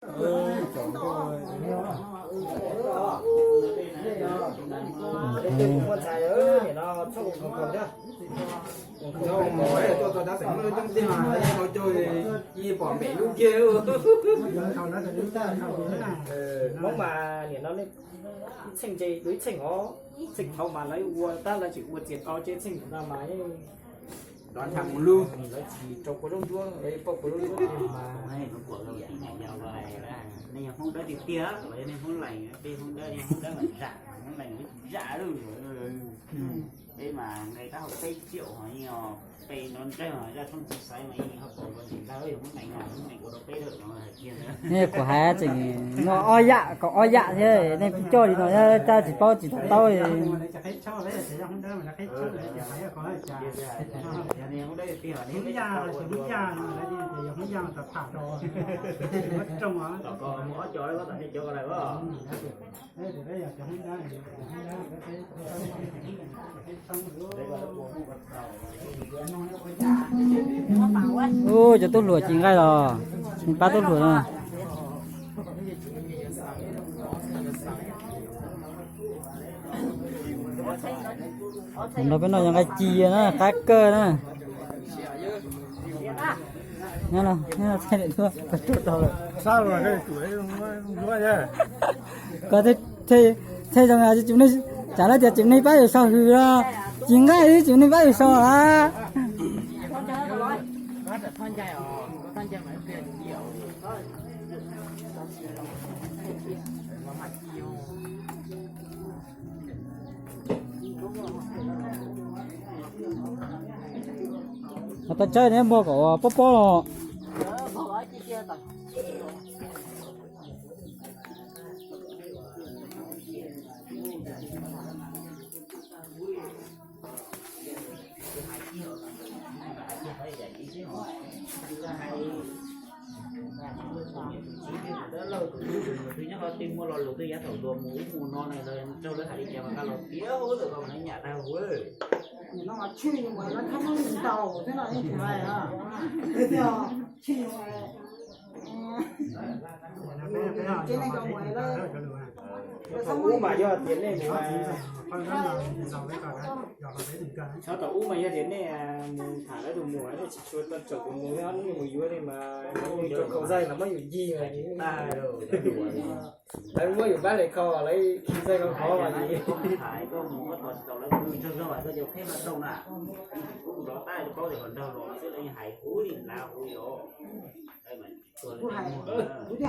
Hmoob mas nim no ib txheej ces dua ib txheej os, txheej thaud mas lawv ua tab lawv tseem ua txias to ces txheej no mas yeej rov ncha mus lug, lawv tsis rau kua zaub ntsuab, lawv pauj kua zaub ntsuab mas. Nej yog Hmoob dawb tiag tiag los yog nej Hmoob Lees, peb Hmoob dawb, Hmoob dawb mas zam, Hmoob Lees zam lawm. Peb mas nqe taub hau peb caum ho yeej pe nrov nrawg, zaj tshoob txiv xaiv mas yeej ho pom ua ntsis ntag, yog Hmoob Lees no, Hmoob Lees ua rau peb lawm no hais tiag. Nej kuv hais tseem no ob yam kom ob yam thiab, nej kuj coj li no thiab, tab tsis paub tsis to taub. Ub, cov tub hluas ci nqaij los, pab tub hluas no. Nrog peb noj yog nqaij ci na, qab kawg na. Nyob no, nyob no thaij daim duab, peb tuaj tau lawm. Koj thaij zoo, tsam lawv tias tseem nej, tsam lawv tias tseem nej pab yus sau hws los, ci nqaij tseem nej pab yus sau a. Ho tau tsawb neb npog kom pob pob los. Twb nyob qhov twg muaj lo lus twb yav thaum luag mus ub mus no na, raug lawv hais li cas mas nqa los piav hauv lawm los mas nyam tag huv. Nim no mas tshwj yuav mus lawv thab muab ntaus thiab no yeej tsis hais na. Tshwj yuav Thaum ub mas yog tias nej mus, thaum ub mas yog tias nej mus tham lawv tus muam, nej tsis tshua tau tsom tus mus, nej mus yuav nej mas lawv mus yuav khau zaj los muab yus ncig mas, lawv muab yus pab lawv khau, lawv khi zaj khau khov mas. Hais koj mus muab tau tsis tau lawv tus ntsog zog koj cov pheb ma rau na. Kuv nrov tab paub tias kom nrog los xwb lawv yeej hais huv li lav huv li os. Kuv hais, kuv thiaj